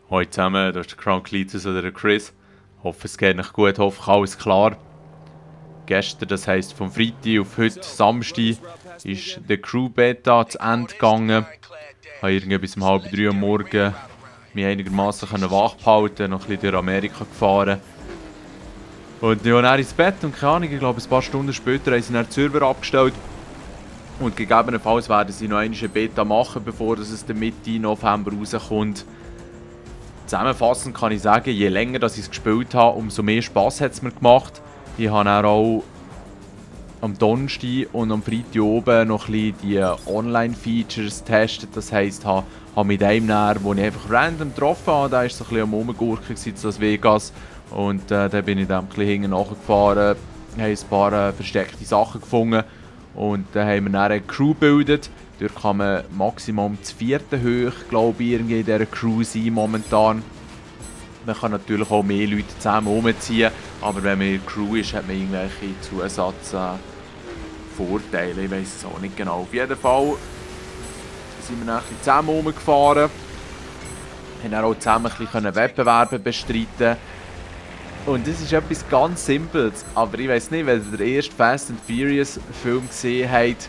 Hallo zusammen, das ist der Crown Cletus oder der Chris. Hoffe es geht euch gut, hoffe alles klar. Gestern, das heisst vom Freitag auf heute Samstag, ist der Crew Beta zu Ende gegangen. Ich habe irgendwie bis um 2:30 am Morgen mich einigermaßen wach behalten, noch ein bisschen durch Amerika gefahren. Und ja, dann ins Bett und keine Ahnung, ich glaube ein paar Stunden später haben sie dann den Server abgestellt. Und gegebenenfalls werden sie noch eine Beta machen, bevor es dann Mitte November rauskommt. Zusammenfassend kann ich sagen, je länger dass ich es gespielt habe, umso mehr Spass hat es mir gemacht. Ich habe dann auch am Donnerstag und am Freitag oben noch ein bisschen die Online-Features getestet. Das heisst, habe mit einem näher, den ich einfach random getroffen habe, der war so ein bisschen am Rumgurken in Las Vegas. Und dann bin ich dann ein bisschen hinten nachgefahren, haben ein paar versteckte Sachen gefunden. Und dann haben wir dann eine Crew gebildet. Dort kann man maximum zu vierten hoch, glaube ich, irgendwie in dieser Crew sein momentan. Man kann natürlich auch mehr Leute zusammen umziehen, aber wenn man in der Crew ist, hat man irgendwelche Zusatzvorteile. Ich weiß es auch nicht genau. Auf jeden Fall sind wir dann ein bisschen zusammen rumgefahren. Wir konnten auch zusammen ein bisschen Wettbewerbe bestreiten. Und das ist etwas ganz Simples, aber ich weiß nicht, wenn ihr den ersten Fast and Furious Film gesehen habt,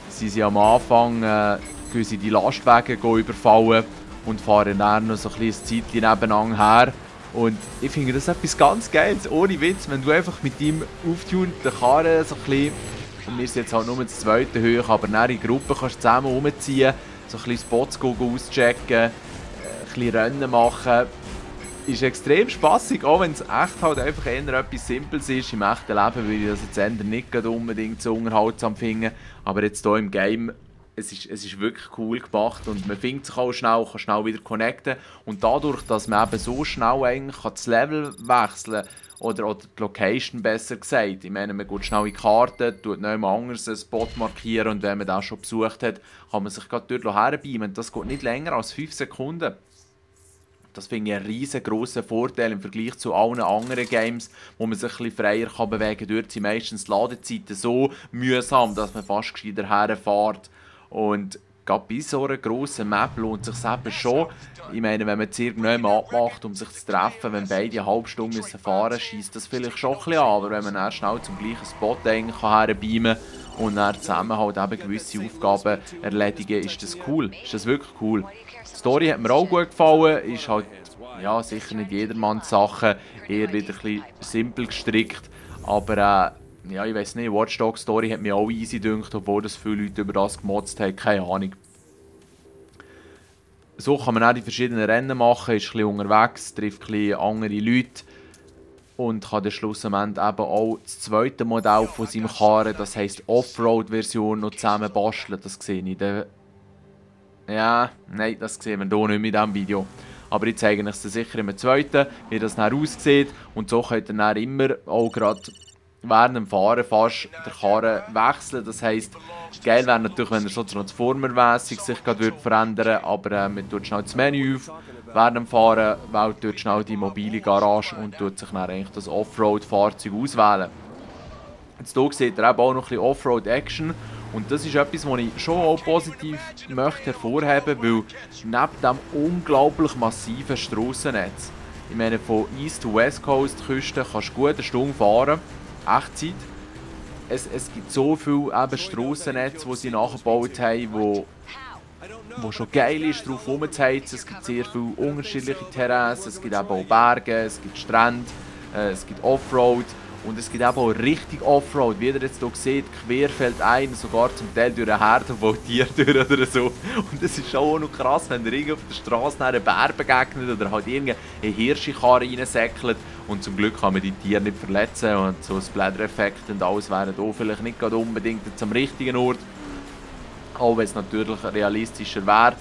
sind sie am Anfang sie die Lastwagen überfallen und fahren dann noch so ein Zeitchen nebeneinander her. Und ich finde das etwas ganz Geiles, ohne Witz, wenn du einfach mit deinem aufgetunten Karren so ein bisschen, und wir sind jetzt halt nur das zweite hoch, aber dann in Gruppen kannst du zusammen rumziehen, so ein bisschen Spots auschecken, ein bisschen Rennen machen. Ist extrem spassig, auch wenn es echt halt einfach eher etwas Simples ist. Im echten Leben würde ich das jetzt eher nicht unbedingt so unterhaltsam finden. Aber jetzt hier im Game, es ist wirklich cool gemacht und man findet sich auch schnell, kann schnell wieder connecten. Und dadurch, dass man eben so schnell eigentlich das Level wechseln kann, oder die Location besser gesagt. Ich meine, man geht schnell in die Karte, tut noch jemand anderes einen Spot markieren und wenn man den schon besucht hat, kann man sich gerade dort herbeamen. Das geht nicht länger als 5 Sekunden. Das finde ich einen riesengroßen Vorteil im Vergleich zu allen anderen Games, wo man sich ein bisschen freier bewegen kann. Dort sind meistens die Ladezeiten so mühsam, dass man fast gescheiter herfährt. Und gerade bei so einer grossen Map lohnt es sich eben schon. Ich meine, wenn man es irgendjemand abmacht, um sich zu treffen, wenn beide eine halbe Stunde fahren müssen, scheisst das vielleicht schon ein bisschen an. Aber wenn man dann schnell zum gleichen Spot herbeamen kann und dann zusammen halt eben gewisse Aufgaben erledigen, ist das cool. Ist das wirklich cool. Die Story hat mir auch gut gefallen, ist halt ja, sicher nicht jedermanns Sache, eher wieder ein bisschen simpel gestrickt, aber ja, ich weiß nicht, Watch Dogs Story hat mir auch easy gedacht, obwohl das viele Leute über das gemotzt haben, keine Ahnung. So kann man auch die verschiedenen Rennen machen, ist ein bisschen unterwegs, trifft ein bisschen andere Leute und kann dann schlussendlich eben auch das zweite Modell von seinem Karren, das heisst Offroad-Version, noch zusammen basteln, das sehe ich dann. Ja, nein, das sehen wir hier nicht mit diesem Video. Aber ich zeige euch sicher im zweiten, wie das dann aussieht. Und so könnt ihr dann immer, auch gerade während dem Fahren, fast den Karren wechseln. Das heisst, geil wäre natürlich, wenn er so transformermässig sich gerade verändern würde. Aber man tut schnell das Menü auf während dem Fahren, wählt dort schnell die mobile Garage und tut sich dann eigentlich das Offroad-Fahrzeug auswählen. Jetzt hier seht ihr eben auch noch ein bisschen Offroad-Action. Und das ist etwas, was ich schon auch positiv möchte hervorheben möchte, weil neben dem unglaublich massiven Strassennetz, ich meine von East to West Coast Küste kannst du gut eine Stunde fahren, Echtzeit. Es gibt so viele Strassennetze, die sie nachgebaut haben, wo schon geil ist, drauf rumzuheizen. Es gibt sehr viele unterschiedliche Terrains, es gibt eben auch Berge, es gibt Strände, es gibt Offroad. Und es gibt eben auch richtig Offroad, wie ihr jetzt hier seht, querfeld ein, sogar zum Teil durch eine Herde von Tieren durch oder so. Und das ist auch noch krass, wenn ihr auf der Straße einen Bär begegnet oder halt irgendeine Hirschekarre reinsäckelt. Und zum Glück kann man die Tiere nicht verletzen und so Splatter-Effekt und alles wären hier vielleicht nicht gerade unbedingt jetzt am richtigen Ort. Auch wenn es natürlich realistischer wäre.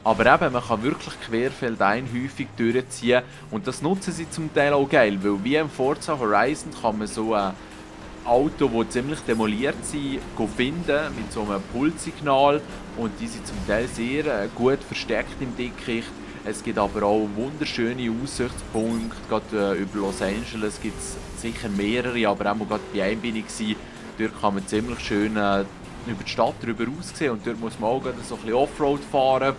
Aber eben, man kann wirklich querfeldein häufig durchziehen und das nutzen sie zum Teil auch geil, weil wie im Forza Horizon kann man so ein Auto, das ziemlich demoliert sind, finden mit so einem Pulssignal und die sind zum Teil sehr gut versteckt im Dickicht. Es gibt aber auch wunderschöne Aussichtspunkte, gerade über Los Angeles gibt es sicher mehrere, aber auch gerade bei einem bin ich gewesen. Dort kann man ziemlich schön über die Stadt drüber aussehen und dort muss man auch so ein bisschen Offroad fahren.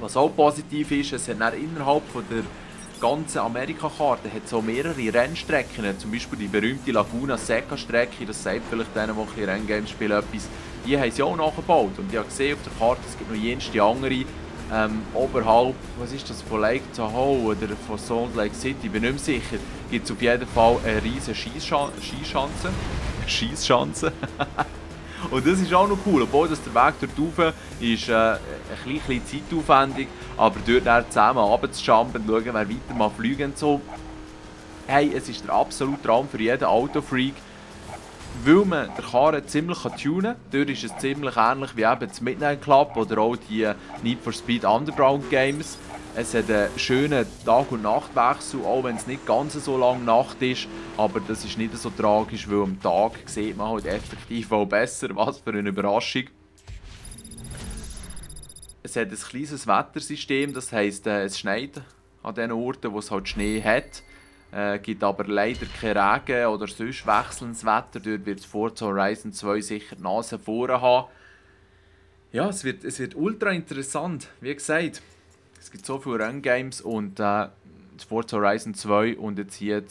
Was auch positiv ist, es hat dann innerhalb von der ganzen Amerika-Karte hat so mehrere Rennstrecken, zum Beispiel die berühmte Laguna Seca-Strecke, das sagt vielleicht denen, die ein bisschen Renngames spielen, etwas, die haben sie auch nachgebaut. Und ich habe gesehen auf der Karte, es gibt noch jenste andere, oberhalb, was ist das, von Lake Tahoe oder von Salt Lake City, ich bin nicht mehr sicher, gibt es auf jeden Fall eine riesige Skischanze. Scheissschanze. Und das ist auch noch cool, obwohl das der Weg dort rauf ist ein bisschen zeitaufwendig, aber dort dann zusammen runterzujumpen und schauen, wer weiter mal fliegen und so. Hey, es ist der absolute Traum für jeden Autofreak, weil man den Karren ziemlich tunen kann. Dort ist es ziemlich ähnlich wie eben das Midnight Club oder auch die Need for Speed Underground Games. Es hat einen schönen Tag- und Nachtwechsel, auch wenn es nicht ganz so lange Nacht ist. Aber das ist nicht so tragisch, weil am Tag sieht man halt effektiv auch besser. Was für eine Überraschung. Es hat ein kleines Wettersystem, das heisst, es schneit an den Orten, wo es halt Schnee hat. Gibt aber leider kein Regen oder sonst wechselndes Wetter. Dort wird Forza Horizon 2 sicher die Nase vorne haben. Ja, es wird ultra interessant, wie gesagt. Es gibt so viele Renngames und Forza Horizon 2 und jetzt hier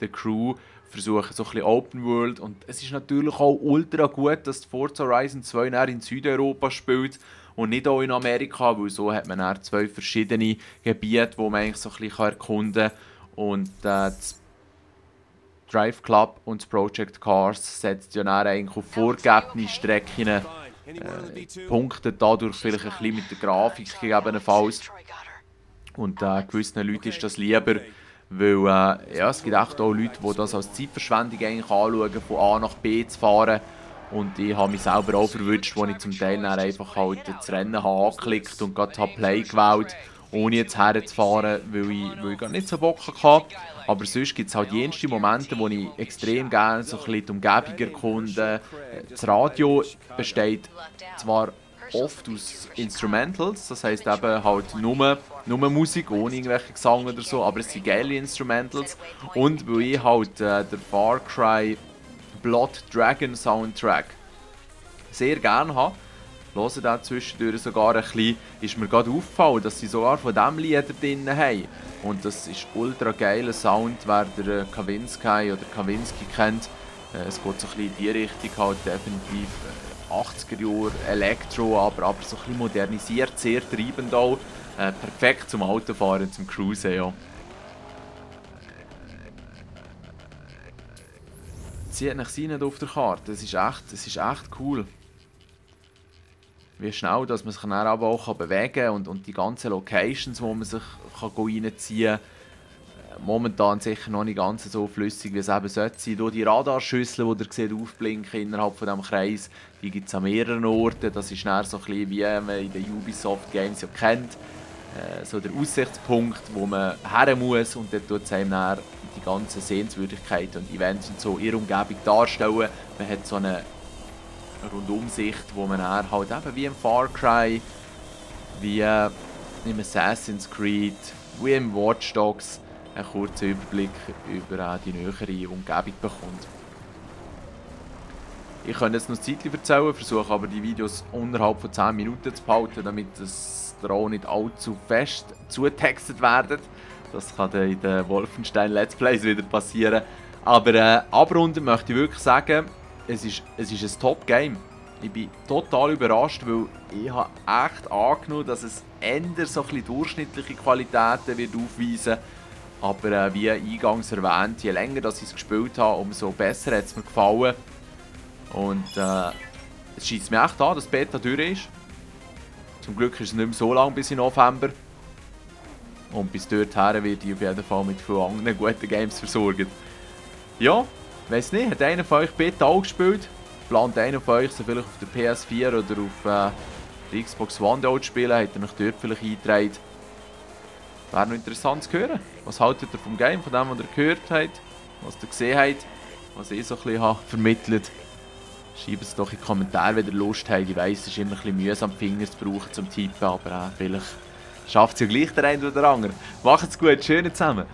die Crew versuchen so ein bisschen Open World. Und es ist natürlich auch ultra gut, dass Forza Horizon 2 in Südeuropa spielt und nicht auch in Amerika, weil so hat man dann 2 verschiedene Gebiete, wo man eigentlich so ein bisschen erkunden kann. Und das Drive Club und das Project Cars setzt ja dann eigentlich auf vorgegebene Strecken, punktet dadurch vielleicht ein bisschen mit der Grafik gegebenenfalls. Und gewissen Leuten ist das lieber, weil ja, es gibt echt auch Leute, die das als Zeitverschwendung eigentlich anschauen, von A nach B zu fahren. Und ich habe mich selber auch verwünscht, als ich zum Teil dann einfach halt das Rennen habe angeklickt und gerade Play gewählt, ohne jetzt herzufahren, weil ich gar nicht so Bock hatte. Aber sonst gibt es halt jenste Momente, wo ich extrem gerne so ein bisschen die Umgebung erkunde. Das Radio besteht zwar oft aus Instrumentals, das heisst eben halt nur Musik, ohne irgendwelche Gesang oder so, aber es sind geile Instrumentals. Und weil ich halt den Far Cry Blood Dragon Soundtrack sehr gerne habe, höre da zwischendurch sogar ein bisschen, ist mir gerade aufgefallen, dass sie sogar von diesem Lied drin haben. Und das ist ultra geiler Sound, wer der Kavinsky kennt. Es geht so ein bisschen in die Richtung, halt definitiv 80er Jahre Elektro, aber so ein bisschen modernisiert, sehr treibend auch. Perfekt zum Autofahren, zum Cruisen, ja. Zieht nach nicht auf der Karte, es ist echt cool. Wie schnell dass man sich dann aber auch bewegen kann und die ganzen Locations, wo man sich reinziehen kann. Momentan sicher noch nicht ganz so flüssig, wie es eben sollte sein. Hier die Radarschüssel, die ihr seht, aufblinken innerhalb von diesem Kreis, die gibt es an mehreren Orten. Das ist dann so ein bisschen, wie man in den Ubisoft Games ja kennt. So der Aussichtspunkt, wo man her muss und dort tut es einem dann die ganzen Sehenswürdigkeiten und Events und so in ihrer Umgebung darstellen. Man hat so eine Rundumsicht, wo man dann halt eben wie im Far Cry, wie im Assassin's Creed, wie im Watch Dogs einen kurzen Überblick über die nähere Umgebung bekommt. Ich könnte jetzt noch ein Zeitchen erzählen, versuche aber die Videos unterhalb von 10 Minuten zu behalten, damit es auch nicht allzu fest zugetextet werden. Das kann dann in den Wolfenstein Let's Plays wieder passieren. Aber abrunden möchte ich wirklich sagen, es ist ein Top-Game. Ich bin total überrascht, weil ich habe echt angenommen, dass es eher so ein bisschen durchschnittliche Qualitäten wird aufweisen. Aber wie eingangs erwähnt, je länger dass ich es gespielt habe, umso besser hat es mir gefallen. Und es scheint mir echt an, dass die Beta durch ist. Zum Glück ist es nicht mehr so lang bis in November. Und bis dorthin werde ich auf jeden Fall mit vielen anderen guten Games versorgt. Ja, weiss nicht, hat einer von euch Beta auch gespielt? Plant einer von euch so vielleicht auf der PS4 oder auf der Xbox One zu spielen? Hat er euch dort vielleicht eingetragen? Wäre noch interessant zu hören. Was haltet ihr vom Game, von dem, was ihr gehört habt, was ihr gesehen habt, was ich so ein bisschen vermittelt? Schreibt es doch in die Kommentare, wenn ihr Lust habt. Ich weiss, es ist immer ein bisschen mühsam, Finger zu brauchen zum Tippen, aber vielleicht schafft es ja gleich der eine oder der andere. Macht's gut, schön zusammen.